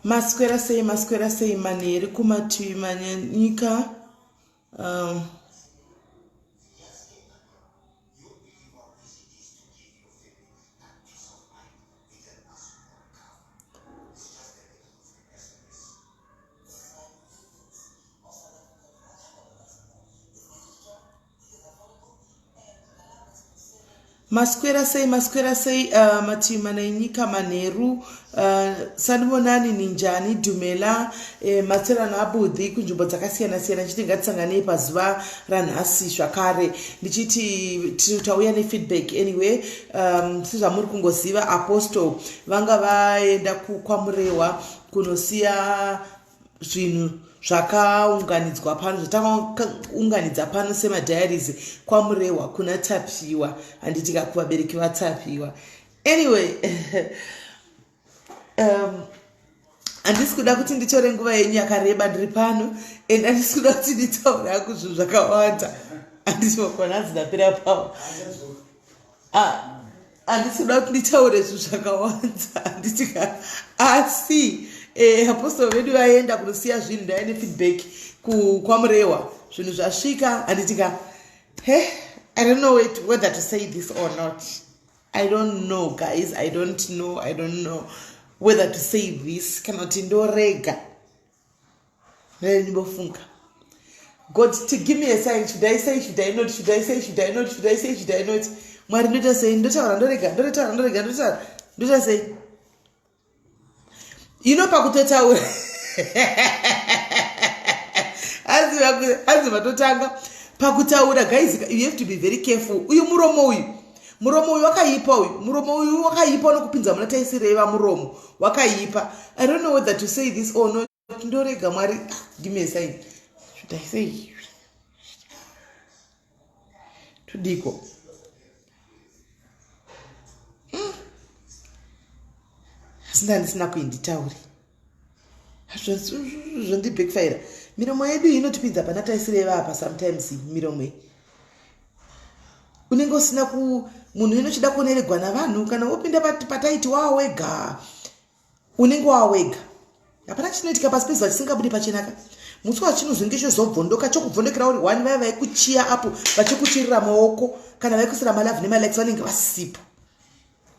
Maswera sei, maswera sei manheru kumativi manyika. Um, Maswera sei maswera sei uh, mativi mana enyika manheru uh, sanibonani ninjani dhumela eh, matserano abudhi kunzvimbo dzakasiyana siyana ndichiti ngatisanganei pazuva ranhasi zvakare ndichiti tauya nefeedback anyway um, sezvamuri kungoziva apostle vanga vaenda kwamurewa kunosiya zvinhu zvakaunganidzwa pano zvatakaunganidza pano semadiaries kwamurehwa kuna tapiwa handiti ka kuvabereki vatapiwa anyway um, handisi kuda kuti nditore nguva yenyu yakareba ndiri pano and handisi kuda kuti nditaure hangu zvinhu zvakawanda handisi makona hanzi ndapera pawo ah, handisi kuda kuti nditaure zvinhu zvakawanda handiti ka asi eh, apostol vedu vaenda kunosiya zvinhu ndaive nefeedback kwamurehwa zvinhu zvasvika handiti ka he i don't know whether to say this or not i don't know guys i don't know i don't know whether to say this kana kuti ndorega ndimbofunga god to give me a sign should i say should i not should i say should i not should i say should i not mwari ndoita sei ndotaura ndorega ndotaura ndorega ndotaura ndoita sei you know pakutotaura hanzi vatotanga pakutaura guys you have to be very careful uyu muromo uyu muromo uyu wakaipa uyu muromo uyu wakaipa unokupinza muna taisireva muromo wakaipa i don't know whether to say this or not ndorega mwari ah, give me a sign should i say tudiko mm. asi ndandisina kuinditauri zvondibackfire miromo yedu iyi inotipinza pana taisireva apa sometimes miromo iyi unenge usina ku munhu inochida kuoneregwa navanhu kana wopinda pataiti wawega unenge wawega hapana chinoitika pasi pezuva chisingabudi pachenaka musi wachinozonge chozobvondoka chokubvondokera uri one vaya vaikuchiya apo vachikuchirira maoko kana vaikusira malavhu nemalikes vanenge vasipo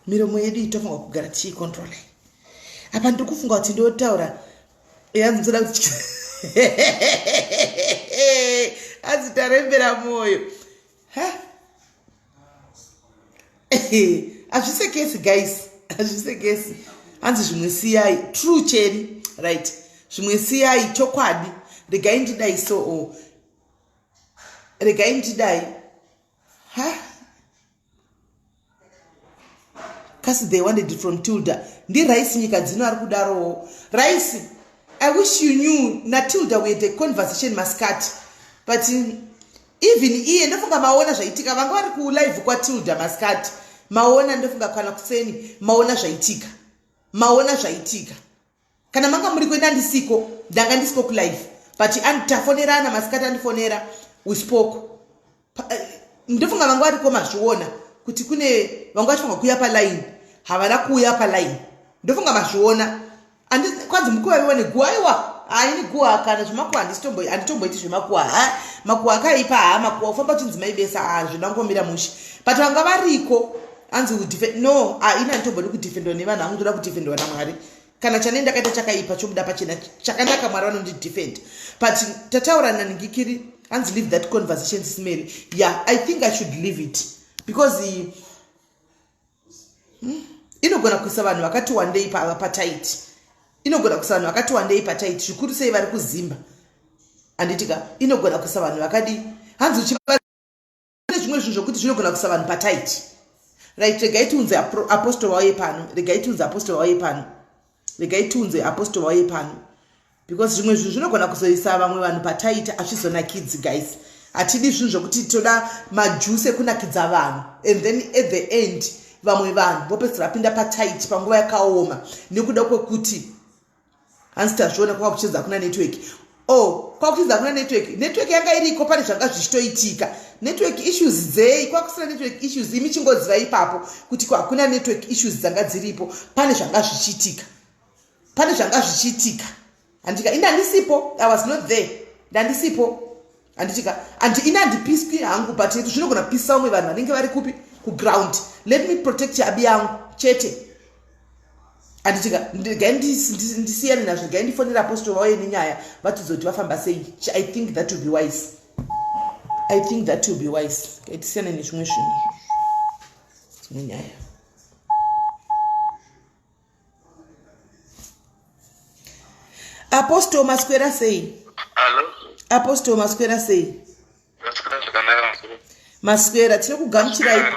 miromo yedu iyi tofanirwa kugara tichiicontrola apa ndiri kufunga kuti ndotaura yanzi ndoda kuti anzi tarembera mwoyo hazvisekesi guys hazvisekesi hanzi zvimwe siyai true cheri right zvimwe siyai chokwadi regai ndidai so o regai ndidai ha kasi they wanted it from tilda ndirice nyika dzino ari kudarowo rice i wish you knew natilda we had a conversation masikati but even iye ndofunga maona zvaitika vanga vari kulive kwatilda masikati maona ndofunga kana kuseni maona zvaitika maona zvaitika kana manga muri kuenda ndisiko ndanga ndisiko kulife but tafonerana masikati andifonera we spoke eh, ndofunga vanga variko mazviona kuti kune vanga vachifunga kuuya paline havana kuuya paline ndofunga mazviona kwanzi mukuva viwa neguwa aiwa haini guwa kana zvemakuwa handitomboiti zvemakuwa ha makuwa akaipa ha makuwa ufamba uchinzi maibesa ha zvinangomira mushe but vanga variko anzi no haini handitombodi kudefendwa nevanhu hangu ndoda kudefendwa namwari kana chane ndakaita chakaipa chobuda pachena chakanaka mwari vanondidefend but tataura naningikiri hanzi leave that conversation smary yeah i think i should leave it because hmm, inogona kuisa vanhu vakati wandei pataiti inogona kuisa vanhu vakati wandei pataiti zvikuru sei vari kuzimba handitika inogona kuisa vanhu vakadii hanzi uchiva zvimwe zvinhu zvokuti zvinogona kuisa vanhu pataiti right regai tiunze apostol wauye pano regai tiunze apostol wauye pano regai tiunze apostol wauye pano because zvimwe zvinhu zvinogona kuzoisa vamwe vanhu pataiti hazvizonakidzi guys hatidi zvinhu zvokuti toda majuice ekunakidza vanhu and then at the end vamwe vanhu vopedzisira vapinda pataiti panguva yakaoma nekuda kwekuti hanzi tazviona kwava kuchinzi hakuna network oh kwakuchinzi hakuna network network yanga iriko pane zvanga zvichitoitika network issues dzei kwakusina network issues imi chingoziva ipapo kuti hakuna network issues dzanga dziripo pane zvanga zvichiitika Pane zvanga zvichiitika, handitika? Ini handisipo, I was not there, ndandisipo, handitika? And ini handipiswi hangu, but zvinogona kupisa vamwe vanhu vanenge vari kupi, kuground. Let me protect abi yangu chete, handitika? Regai ndisiyane nazvo, regai ndifonera apostle vauye nenyaya, vatiudze kuti vafamba sei. I think that will be wise, I think that will be wise. Tisiyane nezvimwe zvinhu, dzimwe nyaya. Apostle, maswera sei? Hello. Apostle, maswera sei? Maswera, tinokugamuchirai,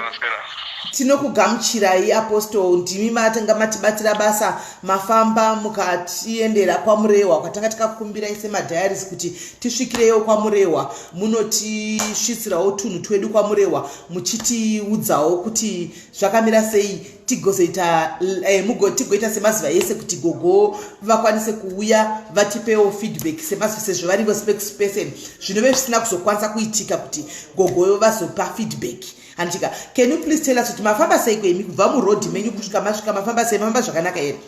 tinokugamuchirai Apostle. Ndimi matanga matibatira basa, mafamba mukatiendera kwaMurehwa kwatanga tikakumbirai semadiaries kuti tisvikireyo kwaMurehwa, munotisvitsirawo tunhu twedu kwaMurehwa, muchitiudzawo kuti zvakamira sei, tigozoita eh, tigoita semazuva ese kuti gogo vakwanise kuuya vatipewo feedback semazuva sezvo varivo spokesperson, zvinove zvisina kuzokwanisa kuitika kuti gogo vazopa feedback, handitika? Can you please tell us kuti mafamba sei kwemi kubva murodhi menyu kusvika masvika? Mafamba sei? Mafamba zvakanaka here?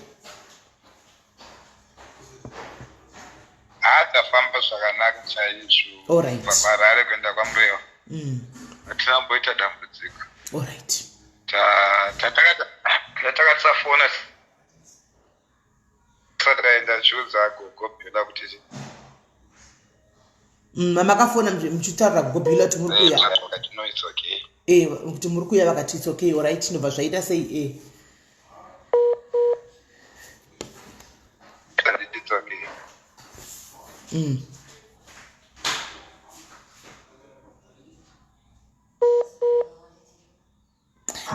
Haa, tafamba zvakanaka chaizvo. Alright. Harare kuenda kwaMurewa hatina kumboita dambudziko. Alright. Tatakatafona tisati taenda, chiudza gogo Bhela kuti Makafona muchitaurira gogo Bhela kuti muri kuya? Vakati no, it's okay. Kuti muri kuya, vakati it's okay. Alright, ndobva zvaita sei? Nditi it's okay.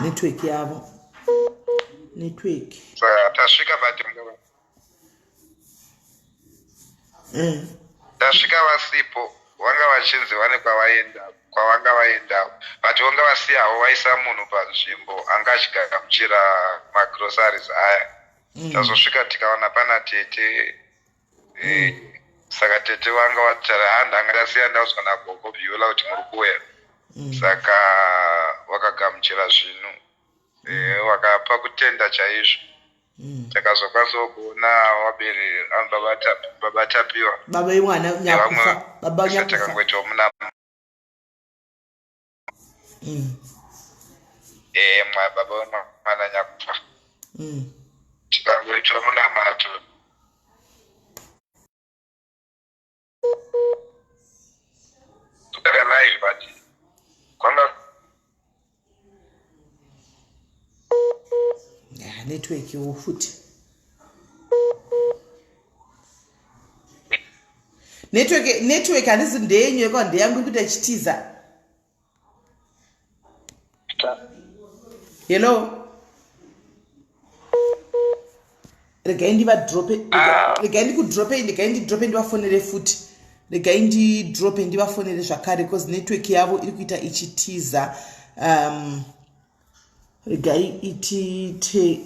Network yavo, network. Saka tasvika, but tasvika vasipo, vanga vachinzi vane kwavaenda, kwavanga vaenda, but vanga vasiyawo vaisa munhu panzvimbo anga achigamuchira magroceries aya. Tazosvika tikaona pana tete, saka tete vanga vatara, ha, ndanga ndasiya ndaudzwa nagogo Biola kuti muri kuuya. Saka vakagamuchira zvinhu, vakapa kutenda chaizvo. Takazokwanisawo kuona vabere baba Tapiwa. Baba imwana nyakufa, baba nyakufa. Takangoitawo muna baba wemwana nyakufa. Tikangoitwa munamato. Live, but kwanga Yeah, network iwo futi, network, network handisi ndeyenyu yekwa, ndeyangu ikuita ichitiza. Hello, regai ndivadrope, regai ndikudropei, regai ndidrope ndivafonere futi, regai ndidrope ndivafonere zvakare because network yavo iri kuita ichitiza. Regai itite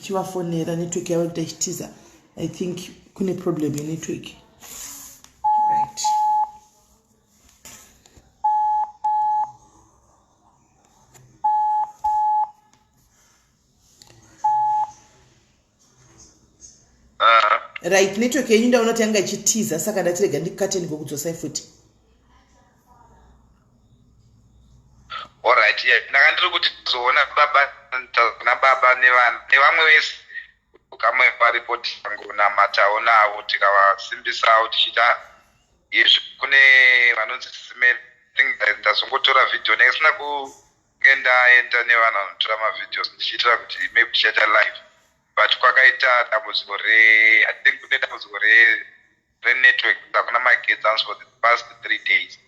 tivafonera, network yavo iri kuita ichitiza. I think kune problem yenetwork, right? Right, network yenyu ndaona kuti yanga ichitiza, saka ndati rega ndikate ndikokudzosai futi. Alright, yeah. Ndanga ndiri kuti tizoona baba nababa nevamwe vese kamwe varipo, tikangonamatawo navo, tikavasimbisawo tichiita izvi. Kune vanonzi Simeri, ndazongotora vhidhiyo ndingasina kunge ndaenda nevanhu vanotora mavideos ndichiitira kuti maybe tichaita live, but kwakaita dambudziko re, I think kune dambudziko renetwork, hakuna magetsi ans for the past 3 days,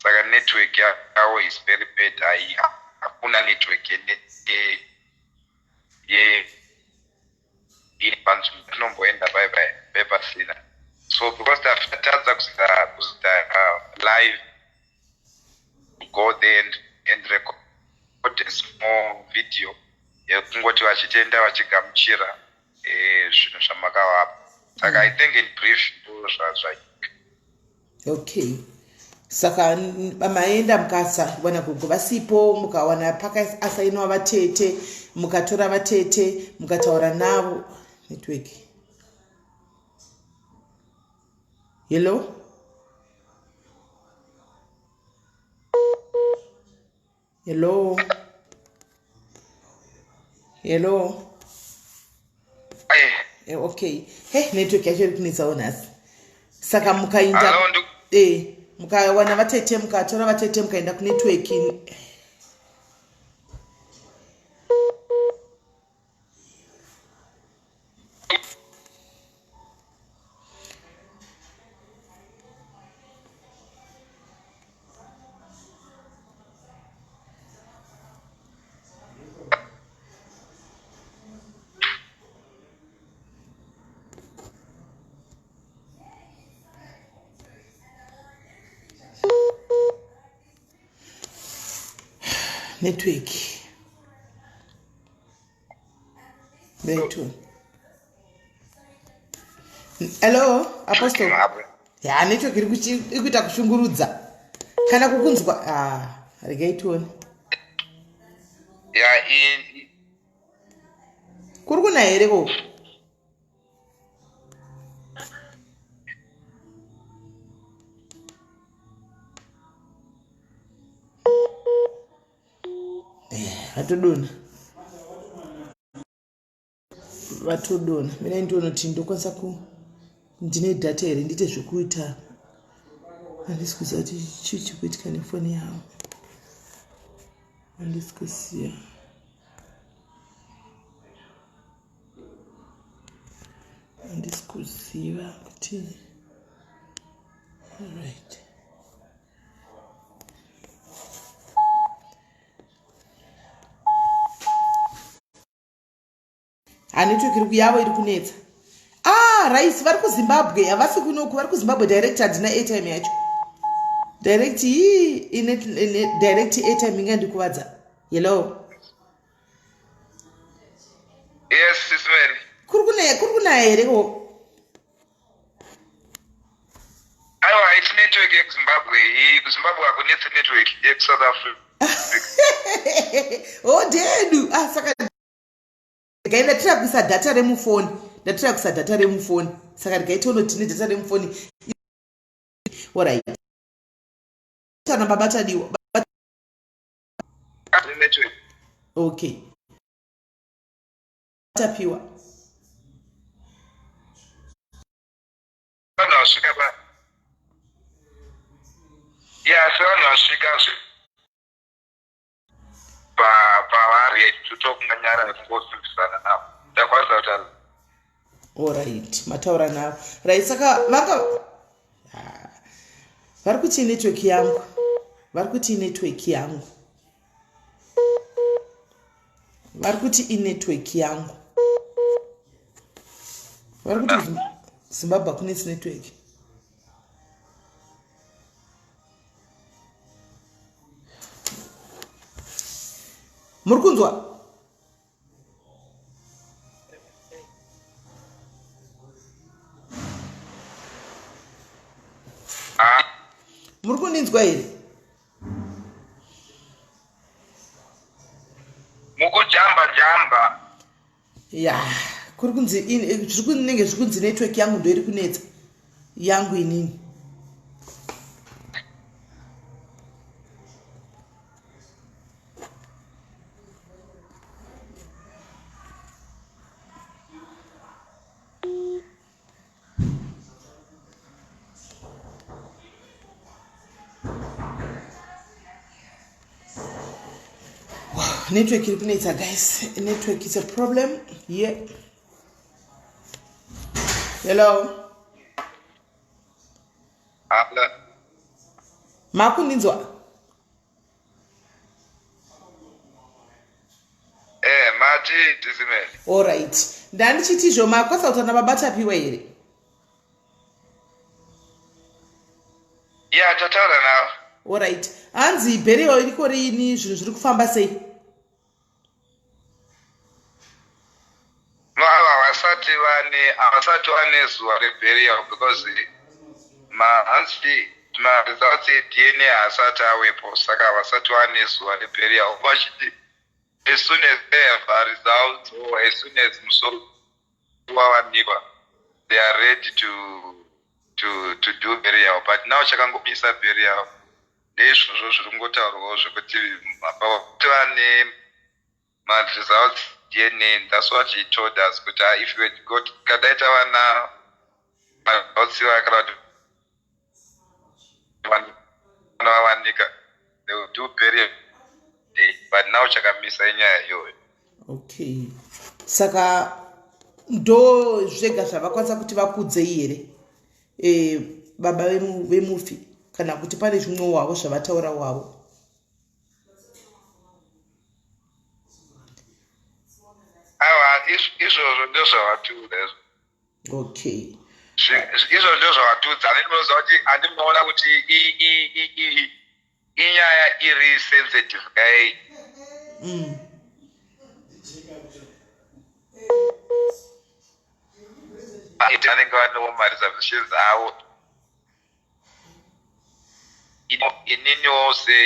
saka network yavo is very bad. Hai, hakuna network ye iri panzvimbo tinomboenda pai pai pasina. So because tatadza kuzoita live, go there and record a small video yekungoti vachitenda, vachigamuchira zvinhu zvamakavapa. Saka I think in brief ndo zvazvaitika. Okay, saka maenda mukasawana gogo vasipo, mukawana pakaasainwa vatete, mukatora vatete, mukataura navo. Network. Hello, hello, hello. Okay, he, network yacho iri kunetsawo nhasi. Saka mukainda, mukawana vatete, mukatora vatete, mukaenda kunetwork. Network network. Hello, Apostle. Ya, network iri kuita kushungurudza kana kukunzwa. Ah, regai tione. Ya. Kuri kuna here ko? Vatodona, vatodona. Mina ndiona kuti ndokwanisa ku, ndine data here, ndiite zvekuita. Handisi kuziva kuti chii chikuitika nefoni yavo, handisi kuziva, handisi kuziva kuti. Alright, hanetwork iri kuyavo iri kunetsa. Ah, rice vari kuZimbabwe, havasi kunoku, vari kuZimbabwe direct. Handina airtime yacho direct. Ii, ine direct airtime ingandikuvadza. Hello? Yes, Sis Mary. Kuri kunaya here ko? Aiwa, iti network yekuZimbabwe iyi. KuZimbabwe hakunetsi, network yekuSouth Africa. O, ndedu. Ah, saka regai ndatira kuisa data remufoni, ndatira kuisa data remufoni. Saka regai tione kuti tine data remufoni. Alright, kana baba Tadiwa. Network. Okay, Tapiwa. Vanhu vasvika pa, ya, sevanhu vasvika pavari, totokunganyara kungosimbisana navo, takwanisa kutaura. Alright, mataura navo, right? Saka vanga, ah, vari kuti network yangu, vari kuti network yangu, vari kuti inetwork yangu, vari kuti Zimbabwe hakunetsi network. Muri kunzwa? Ah. Muri kundinzwa here? Mukujamba jamba. Ya, kuri kunzi zviri kunenge zviri kunzi network yangu ndo iri kunetsa, yangu inini. Network iri kunetsa, guys. Network is a problem here. Hello? Hello. Makundinzwa? Mati tisimele. Alright, ndandichitizvo makwanisa kutaura nababa Tapiwa here? Ya, tataura navo. Alright, hanzi burial iriko riini? Zvinhu zviri kufamba sei? No, ava havasati vane zuva reburial because hanzi maresults eDNA haasati awepo, saka havasati vane zuva reburial. Vachiti as soon as they have a results or as soon as musoro wawanikwa, they are ready to. To do burial, but now chakangomisa burial ndeizvozvo zviri kungotaurwawo zvekuti tova nemaresults DNA. That's what he told us, kuti ah, if we got, kadai tava na maresults kana kuti vana vawanika, they will do burial day, but now chakamisa inyaya iyoyo. Okay, saka ndo zvega zvavakwanisa kuti vakudzei here, baba vemufi, kana kuti pane zvimwe wavo zvavataura wavo? Aiwa, izvozvo ndozvavatiudza izvo. Izvozvo ndozvavatiudza. Handinoziva kuti, handinoona kuti inyaya iri sensitive kai. Vanenge vanewo mareservations avo. Ininiwo se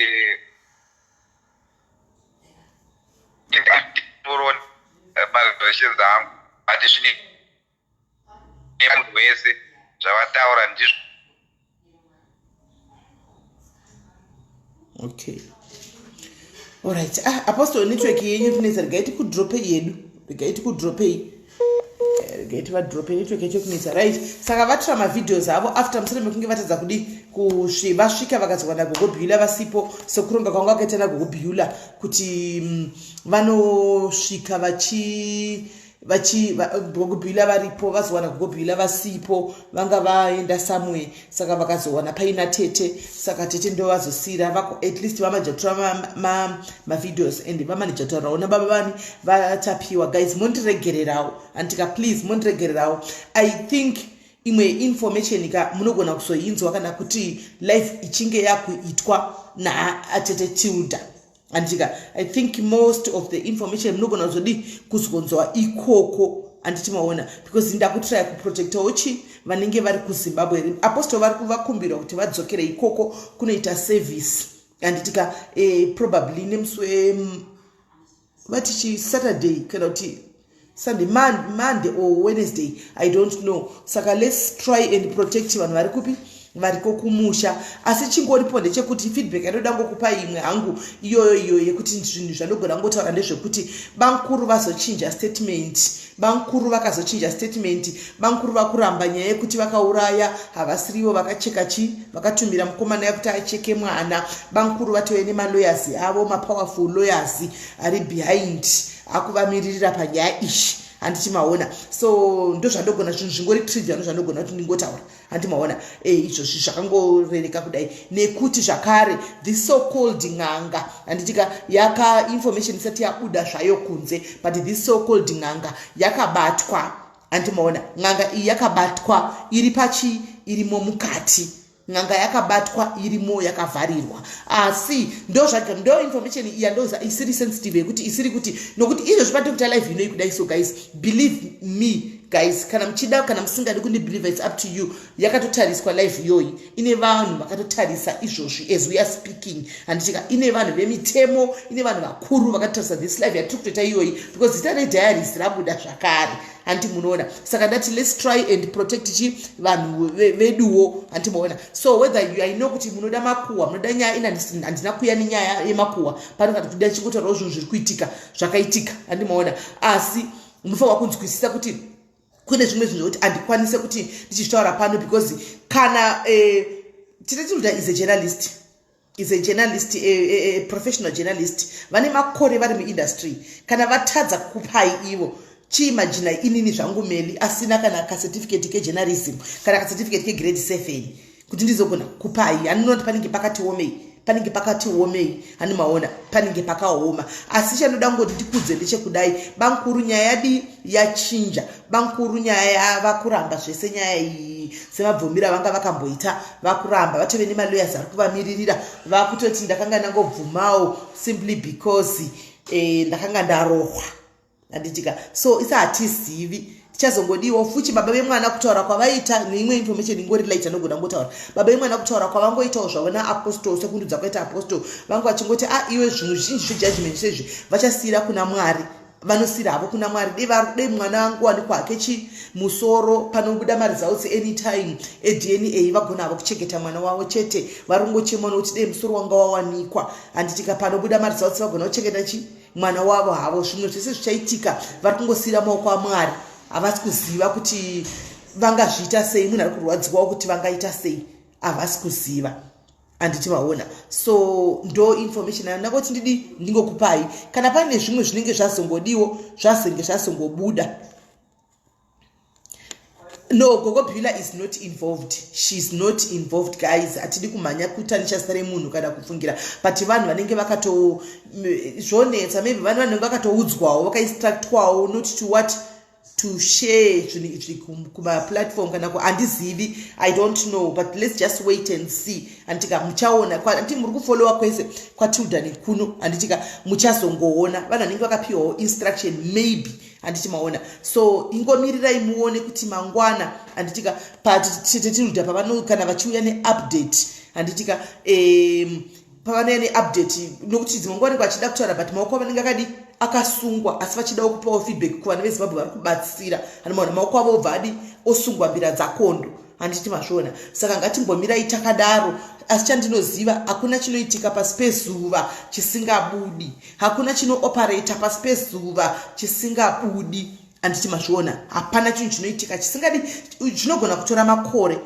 mareservations angu, but zvine munhu wese zvavataura ndizvo. Okay, alright. Ah, Apostle, network yenyu kunetsa. Regai tikudropei yedu, regai tikudropei, regai tivadrope. Network yacho kunetsa. Right, saka vatora mavideos avo after, mushure mekunge vatadza kudi vasvika vakazowana Gogo Bhula vasipo, sekuronga kwanga vakaita naGogo Bhula kuti vanosvika vachi vachi Gogo Bhula varipo, vazowana Gogo Bhula vasipo, vanga vaenda somewhere. Saka vakazowana paina tete, saka tete ndo vazosiyira at least vamaneja kutora mavideos and vamaneja kutaurawo nababa vani vatapiwa. Guys, mondiregererawo, andika, please mondiregererawo. I think imwe information ka munogona kuzoinzwa kana kuti live ichinge yakuitwa naatete Tilda, andika. I think most of the information munogona kuzodi kuzonzwa ikoko, anditi maona? Because ndakutraya kuprotectawo chi vanenge vari kuZimbabwe. Apostle vari kuvakumbirwa kuti vadzokere ikoko kunoita service, anditika? Probably nemusi we vati chi Saturday kana kuti Sunday, Monday or Wednesday, I don't know. Saka let's try and protect vanhu vari kupi, variko kumusha. Asi chingoripo ndechekuti feedback yanoda ngokupa imwe hangu iyoyo, iyo yekuti zvinhu zvandogona ngotaura ndezvekuti bankuru vazochinja statement. Bankuru vakazochinja statement. Bankuru vakuramba nyaya yekuti vakauraya, havasirivo vakacheka chi vakatumira mukomana yekuti acheke mwana. Bankuru vatove nemalawyers avo, mapowerful lawyers ari behind akuvamiririra panyaya iyi, handiti maona? So ndozvandogona, zvinhu zvingori trivial, ndozvandogona kuti ndingotaura, handi maona? Izvozvi zvakangorereka kudai nekuti zvakare the so called n'anga, handitika, yaka information isati yabuda zvayo kunze, but this so called n'anga yakabatwa, handi maona? N'anga iyi yakabatwa iri pachi irimo mukati. N'anga yakabatwa irimo, yakavharirwa. Asi ndo zvaga, ndo information iya, ndo isiri sensitive, yekuti isiri kuti, nokuti izvozvi patiri kuita live inoi kudai. So guys, believe me guys, kana muchida, kana musingadi kundibelieve, it's up to you. Yakatotariswa live iyoyi, ine vanhu vakatotarisa izvozvi as we are speaking, handitika? Ine vanhu vemitemo, ine vanhu vakuru vakatotarisa this live yatiri kutoita iyoyi, because zita rediaries rabuda zvakare, handi munoona? Saka ndati let's try and protect chi vanhu veduwo, handi maona? So whether you, I know kuti munoda makuhwa, munoda nyaya ina, handina kuya nenyaya yemakuhwa pano kana kuda chingotaurawo zvinhu zviri kuitika, zvakaitika, handi maona? Asi munofanirwa kunzwisisa kuti kune zvimwe zvinhu zvekuti handikwanise kuti ndichizvitaura pano, because kana Tete Tilda is a journalist, is a journalist, a professional journalist, vane makore vari muindustry. Kana vatadza kupai ivo, chiimagina inini zvangu Meli asina kana kacertificate kejournalism, kana kacertificate kegrade 7, kuti ndizogona kupai. Handinoti panenge pakati omei, panenge pakati omei, handi maona? Panenge pakaoma. Asi chandoda ngoti ndikudze ndechekudai: bankuru nyaya yadi yachinja. Bankuru nyaya yava kuramba zvese, nyaya iyi semabvumiro avanga vakamboita, vakuramba. Vatove nemalawyers ari kuvamiririra. Vakutoti ndakanga ndangobvumawo simply because ndakanga ndarohwa, handitika? So isa hatizivi tichazongodiwo futi baba vemwana kutaura kwavaita neimwe information ingori light anogona ngotaura. Baba vemwana kutaura kwavangoitawo zvavo naapostle, sekundudza kwaita apostle, vanga vachingoti a ah, iwe, zvinhu zvizhinji zvejudgment sezvi vachasiyira kuna Mwari. Vanosira havo kuna Mwari. Dei dei mwana angu wanikwa hake chi musoro, panobuda maresults anytime eDNA, vagona havo kuchengeta mwana wavo chete. Vari kungochema nokuti dei musoro wanga wawanikwa, handitika? Panobuda maresults vagona kuchengeta chi mwana wavo havo. Zvimwe zvese zvichaitika vari kungosiyira maoko aMwari. Havasi kuziva kuti vangazviita sei. Munhu ari kurwadziwawo kuti vangaita sei, havasi kuziva, handiti vaona? So ndo information yandangoti ndidi ndingokupai. Kana pane zvimwe zvinenge zvazongodiwo, zvazenge zvazongobuda. No, Gogo Bula is not involved. She's not involved, guys. Hatidi kumhanya kutanisha zita remunhu kana kufungira, but vanhu vanenge vakato zvonetsa. Maybe vanhu vanenge vakatoudzwawo, vakainstructwawo not to what, to share zvinhu izvi kumaplatform kana handizivi, I don't know, but let's just wait and see, handitika? Muchaona, andi muri kufollowa kwese kwaTilda nekuno, handitika? Muchazongoona vanhu vanenge vakapiwawo instruction maybe, handiti maona? So ingomirirai muone kuti mangwana, handitika, paTilda pavano kana vachiuya neupdate, handitika, pavanouya neupdate, nokuti dzimwe nguva vanenge vachida kutaura, but maoko avanenge akadi akasungwa, asi vachidawo kupawo feedback kuvanhu veZimbabwe vari kubatsira, anomaona maoko avo obva adi osungwa mbira dzakondo, handiti mazviona? Saka ngatimbomirai takadaro. Asi chandinoziva, hakuna chinoitika pasi pezuva chisingabudi. Hakuna chinooperata pasi pezuva chisingabudi, handiti mazviona? Hapana chinhu chinoitika chisingadi. Zvinogona kutora makore,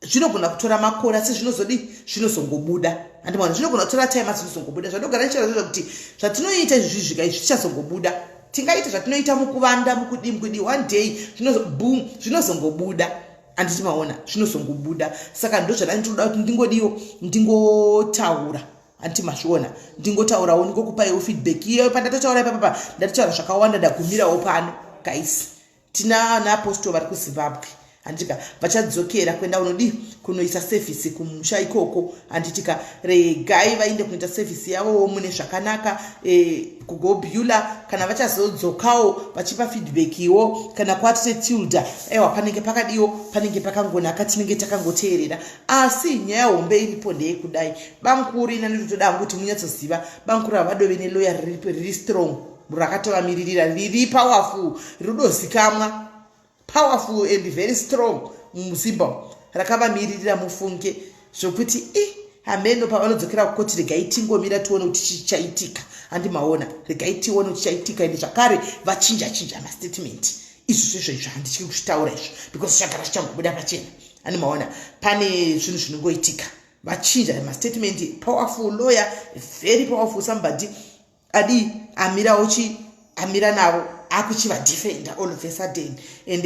zvinogona kutora makore, asi zvinozodi zvinozongobuda, handimaona? Zvinogona kutora time, asi zvinozongobuda. Zvandogara ndichitaura zvezvo kuti zvatinoita izvi zvika izvi zvichazongobuda. Tingaita zvatinoita mukuvanda, mukudi mukudi, one day boom, zvinozongobuda, handiti maona? Zvinozongobuda. Saka ndo zvandandinoda kuti ndingodiwo ndingotaura, handiti mazviona? Ndingotaurawo, ndingokupaiwo feedback iyoyo. Pandatotaura ipapapa, ndatotaura zvakawanda. Ndagumirawo pano, guys. Tina naapostle vari kuZimbabwe, handitika? Vachadzokera kuenda kunodi kunoisa service kumusha ikoko, handitika? Regai vainde kunoita service yavowo mune zvakanaka. Gogo Bula kana vachazodzokawo vachipa feedback iwo kana kwatite Tilda, aiwa, panenge pakadiwo, panenge pakangonaka, tinenge takangoteerera. Asi nyaya hombe iripo ndeyekudai, bamukuru, ina ndinotoda hangu kuti munyatsoziva, bamukuru havadove neloya riripo riri strong, rakatovamiririra, riri powerful, rinozikamwa, powerful and very strong muZimbabwe, rakavamiririra. Mufunge zvokuti i hameno pavanodzokera kukoti. Regai tingomira tione kuti chichaitika, handimaona? Regai tione kuti chichaitika. Ende zvakare vachinja chinja mastatement. Izvo zvezvo izvo handityi kuzvitaura izvo because zvagara zvichangobuda pachena, handimaona? Pane zvinhu zvinongoitika, vachinja mastatement. Powerful lawyer, very powerful somebody adi amirawo chi amira navo, akuchivadefenda all of a sudden. And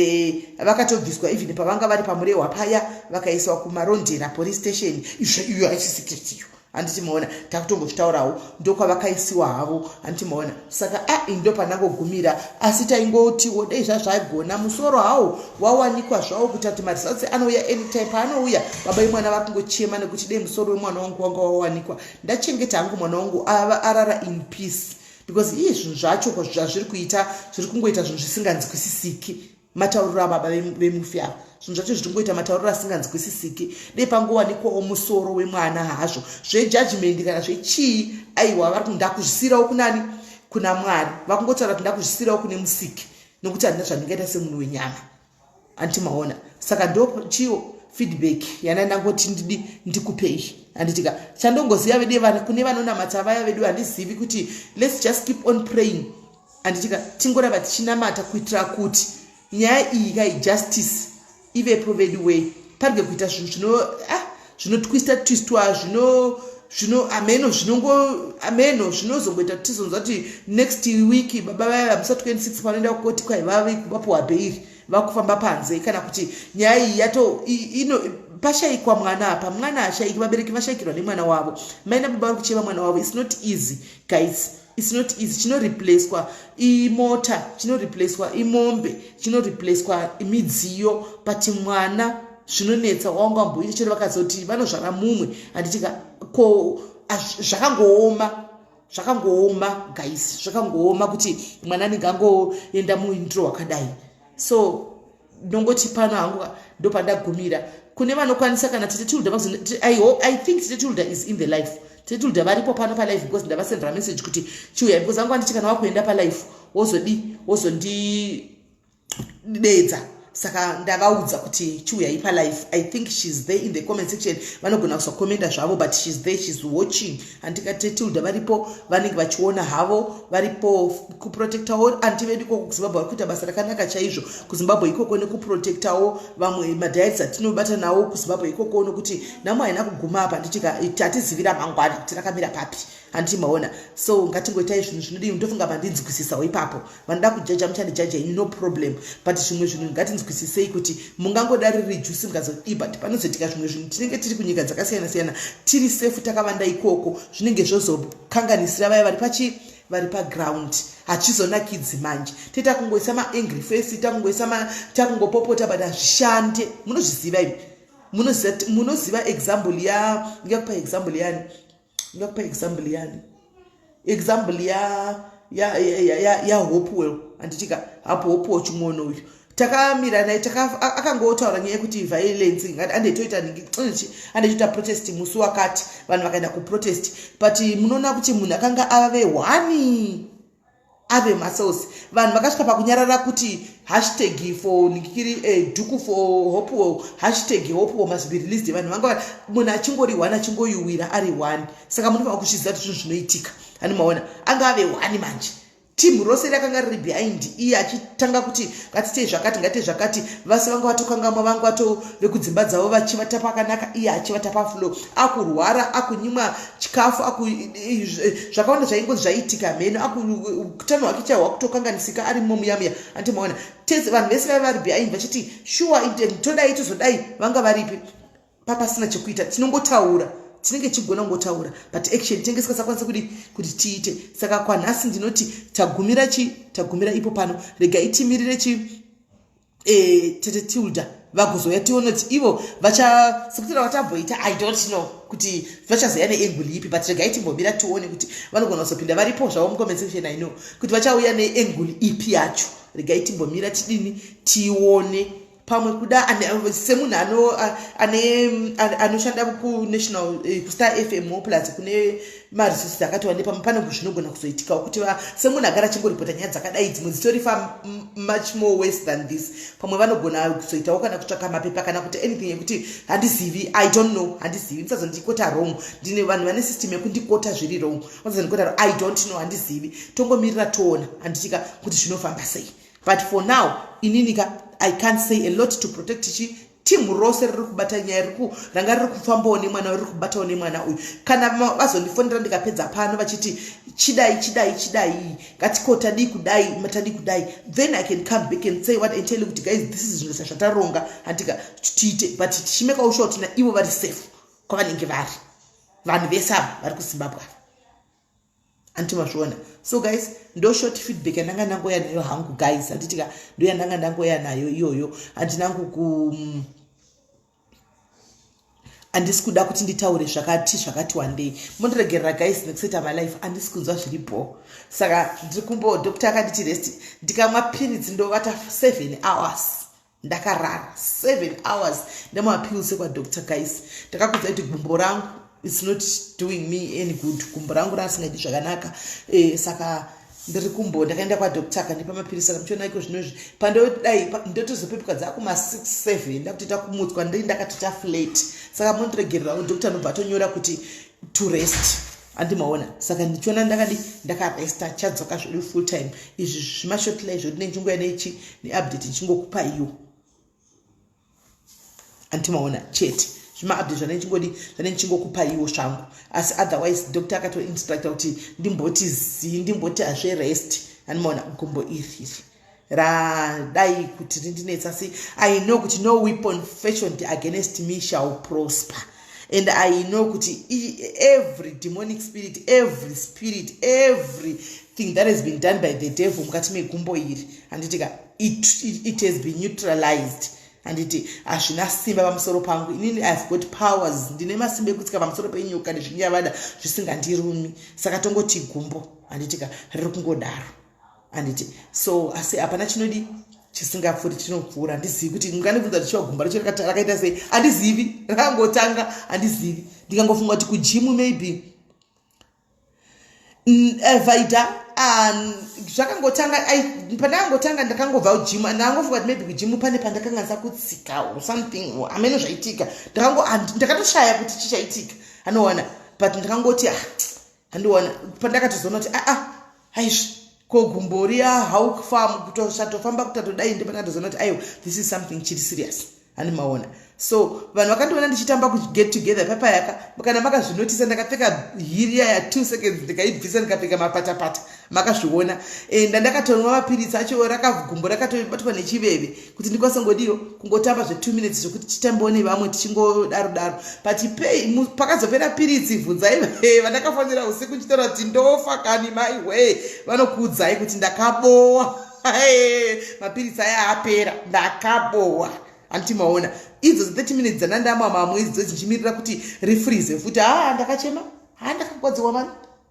vakatobviswa even pavanga vari paMurehwa paya, vakaiswa kuMarondera police station. Izvo iyo haisi secret iyo, handiti maona? Takutongozvitaurawo, ndokwavakaisiwa havo, handiti maona? Saka a ndo pandangogumira. Asi taingotiwo dei zvazvagona musoro hawo wawanikwa zvawo, kuita kuti maresults anouya anytime. Paanouya, baba vemwana vakungochema nekuti dei musoro wemwana wangu wanga wawanikwa, ndachengeta hangu mwana wangu arara in peace, because iye zvinhu zvacho zvazviri kuita, zviri kungoita zvinhu zvisinganzwisisiki. Matauriro ababa vemufi ava, zvinhu zvacho zviri kungoita matauriro asinganzwisisiki. Dei pangowanikwawo musoro wemwana hazvo, zvejudgment kana zvechii, aiwa, vari ndakuzvisiyirawo kunani? Kuna Mwari. Vakungotaura kuti ndakuzvisiyirawo kune Musiki, nokuti handina zvandingaita semunhu wenyama, handiti maona? Saka ndo chiwo feedback yana ndangoti ndidi ndikupei, handitika? Chandongoziva vedu kune vanonamata vaya vedu, handizivi kuti, let's just keep on praying, handitika? Tingoramba tichinamata kuitira kuti nyaya iyi kai justice ivepo vedu wei, parege kuita zvinhu zvino zvinotwista twistwa, zvino zvino ameno, zvinongo ameno zvinozongoita kuti tizonzwa kuti next week baba vaya musa 26 panoenda kukoti kwai vave vapuwa bheiri, vakufamba panze, kana kuti nyaya iyi yato ino pashayikwa mwana apa. Mwana ashayiki, vabereki vashayikirwa nemwana wavo, mai nababa vari kuchema mwana wavo. It's not easy, guys, it's not easy. Chinoreplacwa imota, chinoreplacwa imombe, chinoreplacwa midziyo, but mwana zvinonetsa. Wanga wamboita chero vakazoti vanozvara mumwe, handitika? Ko zvakangooma, zvakangooma, guys, zvakangooma kuti mwana anenge angoenda muindiro wakadai. So ndongoti pano hangu ndopandagumira. Kune vanokwanisa, kana Tete Tilda, I think Tete Tilda is in the live. Tete Tilda varipo pano palive because ndavasendera message kuti chiuya, because angu anditi kana wakuenda palive. Wozodii? Wozondidedza. Saka ndavaudza kuti chiuyai palive. I think she's there in the comment section. Vanogona kusakomenda zvavo, but she's there, she's watching. Handikati Tilda varipo, vanenge vachiona havo, varipo kuprotectawo anti vedu ikoko kuZimbabwe. Vari kuita basa rakanaka chaizvo kuZimbabwe ikoko, nekuprotectawo vamwe madiaries atinobata nawo kuZimbabwe ikoko, nokuti nhamo haina kuguma apa. Nditika hatizivira mangwana kuti rakamira papi, handiti maona? So ngatingoitai zvinhu zvinodii. Ndofunga mandinzwisisawo ipapo. Vanoda kujaja, muchandijaja ini, no problem, but zvimwe zvinhu ngatinzwisisei kuti mungangoda riri juice mukazodii, but panozoitika zvimwe zvinhu, tinenge tiri kunyika dzakasiyana siyana, tiri safe, takavanda ikoko, zvinenge zvozokanganisira vaya vari pachi vari paground. Hachizonakidzi manje. Toita kungoisa maangry face, takungoisa, takungopopota, but hazvishande. Munozviziva imi, munoziva. Example ya, ndingakupa example yani? Ndingakupa example yani? Example yaHopewell, handitika? Hapo Hopewell Chimwono uyu takamira naye, akangotaura nyaya yekuti violence, andetoita ningi, andetoita protest musi wakati, vanhu vakaenda kuprotest, but munoona kuti munhu akanga ave one, ave macells, vanhu vakasvika pakunyarara kuti hashtag for nikiri dhuku for Hopewell, #Hopewell must be released. Vanhu vanga munhu achingori one, achingoyuwira ari one. Saka munofanira kuzviziva kuti zvinhu zvinoitika. Hani maona, anga ave one manje, timu rose rakanga riri behind iye achitanga kuti ngatitei zvakati, ngatitei zvakati. Vase vanga vatokangamwa, vanga vato vekudzimba dzavo vachivata pakanaka, iye achivata pafloor, akurwara, akunyimwa chikafu, zvakawanda zvaingozi zvaitika mheno, utano hwake chaihwa kutokanganisika arimo muyamuya. Andimaona vanhu vese vaiva vari behind vachiti sure, todai, tozodai, vanga varipi? Papasina chekuita. Tinongotaura, tinenge tichigona kungotaura, but action tinenge tikasakwanisa kudi kuti tiite. Saka kwanhasi ndinoti tagumira chi tagumira ipo pano. Regai timirire chi tete Tilda vagozouya, tione kuti ivo vacha sekutira vatamboita. I don't know kuti vachazoya neangle ipi, but regai timbomira tione kuti vanogona kuzopinda varipo zvavo mucomment section. I know kuti vachauya neangle ipi yacho. Regai timbomira tidini, tione. Pamwe kuda semunhu anoshanda kunational kuStar FM, plus kune maresources akati wande, pamwe pane zvinogona kuzoitikawo kuti semunhu agara achingoripota nyaya dzakadai, dzimwe dzitori fa much more worse than this, pamwe vanogona kuzoitawo kana kutsvaka mapepa kana kuti anything yekuti handizivi. I don't know, handizivi, musazondiquota wrong. Ndine vanhu vane system yekundiquota zviri wrong, musazondiquota. I don't know, handizivi. Tongomirira toona, handitika, kuti zvinofamba sei. But for now, ininika I can't say a lot to protect chi timu rose riri kubata nyaya, ranga riri kufambawo nemwana, riri kubatawo nemwana uyu. Kana vazondifonera ndikapedza pano vachiti chidai, chidai, chidai, ngatiko tadii kudai, tadii kudai, then I can come back and say what and tell you kuti guys, this is zvinhu zvataronga, handika, tiite, but tichimekawo sure kuti naivo vari safe kwavanenge vari, vanhu vese ava vari kuZimbabwe ava, handiti mazviona? So guys, ndo short feedback yandanga ndangoya nayo hangu, guys, handitika? Ndo yandanga ndangoya nayo iyoyo. Handinangu ku handisi kuda kuti nditaure zvakati zvakati wandei. Mundiregerera, guys, nekusaita malife. Handisi kunzwa zviripo, saka ndiri kumbo doctor akanditi rest. Ndikamwa piritsi ndovata 7 hours, ndakarara 7 hours nemapills ekwadoctor. Guys, ndakakudza kuti gumbo rangu, it's not doing me any good. Gumbo rangu rasingaiti zvakanaka. Saka ndiri kumbo ndakaenda kwadoctor, akandipa mapirisi. Saka muchiona iko zvinozvi pandodai ndotozopepuka dzakuma6 7, ndakutoita kumutswa, ndii ndakatoita flat. Saka mundiregererawo, doctor anobva atonyora kuti to rest, handimaona? Saka ndichiona ndakadi ndakaresta, chadzoka zvedu full time. Izvi zvimashort live zvoti ndichingoya nechi neupdate, ndichingokupa iyo, handimaona chete zvimaupdate zvane ndichingokupa iwo zvangu. Asi otherwise doctor akatoinstructa kuti ndimboti zii, ndimboti hazverest, handimaona? Gumbo iri iri radai kuti rindinetsa, asi I know kuti no weapon fashioned against me shall prosper, and I know kuti every demonic spirit, every spirit, everything that has been done by the devil mukati megumbo iri, handitika, it has been neutralized, handiti? Hazvina simba pamusoro pangu inini. I have got powers, ndine masimba ekutsika pamusoro penyoka nezvinyavada zvisingandirumi. Saka tongoti gumbo, handitika, riri kungodaro, handiti? So asi hapana chinodi chisingapfuuri, chinopfuura. Handizivi kuti mungandibvunza kuti chiwa gumba racho rakaita sei, handizivi. Rakangotanga, handizivi. Ndikangofunga kuti kugym maybe. Vaida Zvakangotanga pandakangotanga, ndakangobva kugym. Ndangofunga kuti maybe kugym pane pandakanganisa kutsika or something, hameno zvaitika. Ndakatoshaya kuti chichaitika, anoona, but ndakangoti, ah, handiona. Pandakatozoona kuti aa, ah, aizvi ko gumbo riya, how far kutosatofamba, kutatodai, ndepandakatozoona kuti aiwa, this is something chiri serious, hani maona. So vanhu vakandiona ndichitamba kuget together papayaka, kana makazvinotisa, ndakapfeka heel ya 2 seconds, ndikaibvisa, ndikapfeka mapatapata, makazviona. Ndandakatonwa mapiritsi acho, rakagumbo rakatobatwa nechiveve kuti ndikwanise ngodiyo kungotamba zve2 minutes, zvokuti titambewo nevamwe tichingodaro daro. But pei pakazopera piritsi, bvunzai vandakafonera usiku nchitaura kuti ndofa kani, maiwe, vanokuudzai kuti ndakabowa. Mapiritsi aya apera, ndakabowa, handiti maona. Idzo 30 minutes dzanandamwa mamwe idzo dzichimirira kuti rifreeze futi, ha, ndakachema, ha, ndakagwadziwa mani,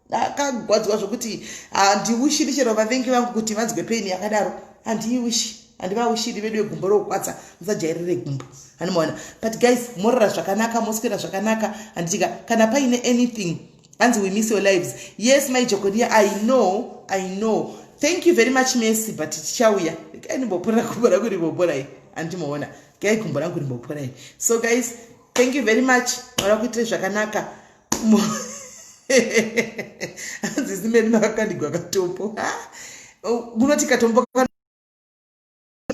ndakagwadziwa zvokuti handiwishiri chero vavengi vangu kuti vanzwe pain yakadaro. Handiiwishi, handivawishiri vedu vegumbo rokukwadza. Musajairire gumbo, handimaona. But guys, morara zvakanaka, moswera zvakanaka, handitika. Kana paine anything, hanzi we miss your lives. Yes, my Jokonia, I know, I know. Thank you very much, Messi, but tichauya. Kainimbopora gumbo rangu rimboporai, handimaona. Gai gumbo rangu rimboporai. So guys, thank you very much. Mara kuitire zvakanaka. Hanzi simeni makakandigwa katombo, munoti katombo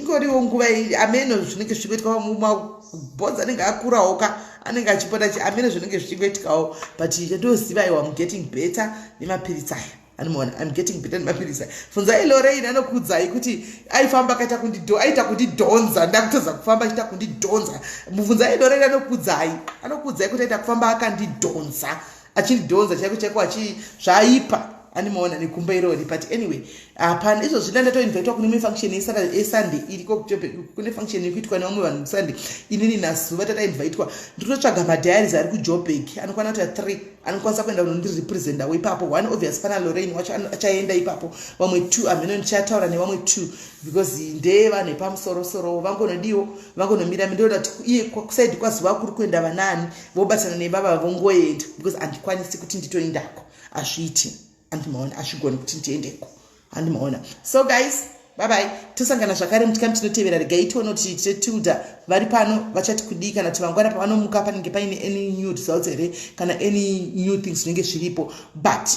ingoriwo nguva ameno zvinenge zvichingoitwa, mabhonzi anenge akurawo ka, anenge achipota, ameno zvinenge zvichingoitikawo. But chandoziva iwa, I'm getting better nemapiritsi aya, anomaona. I'm getting better nemapiritsi aya. Funzai Lorraine, anokuudzai kuti aifamba akaita aita kundidhonza, ndakutoza kufamba achiita kundidhonza. Mubvunzai Lorraine, anokuudzai, anokuudzai kuti aita kufamba akandidhonza, achindidhonza chaiko chaiko, achi zvaipa, animaona, negumbo irori. But anyway, hapana izvo zvina. Ndatoinvitwa kune imwe function yeSunday iriko, kune function iri kuitwa nevamwe vanhu muSunday. Inini naZuva tatainvitwa. Ndinotsvaga madiaries ari kuJobek anokwana kuita 3, anokwanisa kuenda kunondirepresentawo ipapo. One, obvious, pana Lorraine wacho achaenda ipapo, vamwe two hameno, ndichataura nevamwe two because ndevanhu vepamusorosoro, vangonodiwo vangonomira. Ndoda kuti iye kuside kwaZuva kuri kuenda vanani, vobatsana nebaba, vongoenda, because handikwanisi kuti nditoendako, hazviiti, handimaona, hazvigoni kuti ndiendeko, handimaona. So guys, bye bye, tosangana zvakare muchikamu chinotevera. Regai tione kuti tetilda vari pano vachati kudii, kana kuti mangwana pavanomuka panenge paine any new results here, kana any new things zvinenge zviripo. But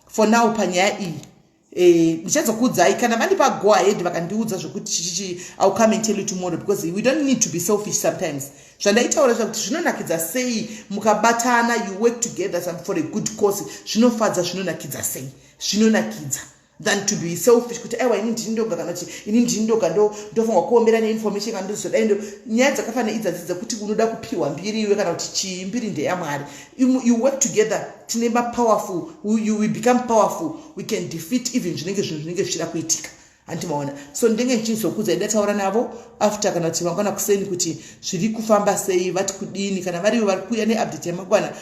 for now, panyaya iyi, ndichazokuudzai kana vandipa go ahead, vakandiudza zvokuti chichichi. I will come and tell you tomorrow because we don't need to be selfish sometimes. Zvandaitaura zvakuti zvinonakidza sei mukabatana, you work together for a good cause, zvinofadza, zvinonakidza sei, zvinonakidza than to be selfish kuti aiwa, ini ndini ndoga, kana kuti ini ndini ndoga ndofanirwa kuombera neinformation, kana ndozodai. Ndo nyaya dzakafanira idzadzi dzekuti unoda kupiwa mbiri iwe, kana kuti chii, mbiri ndeyamwari. You work together, tine mapowerful, you will become powerful, we can defeat even zvinenge zvinhu zvinenge zvichida kuitika, handimaona. So ndinenge ndichizokudzai ndataura navo after, kana kuti mangwana kuseni, kuti zviri kufamba sei, vati kudini. Kana varivo vari kuuya neupdate yamangwana,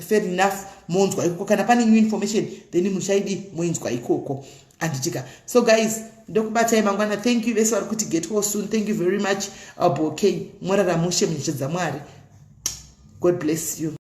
fair enough, monzwa ikoko. Kana pane new information, then muchaidi moinzwa ikoko, handitika. So guys, ndokubatai mangwana. Thank you vese vari kuti get well soon, thank you very much. Okay, morara mushe munyasha dzaMwari. God bless you.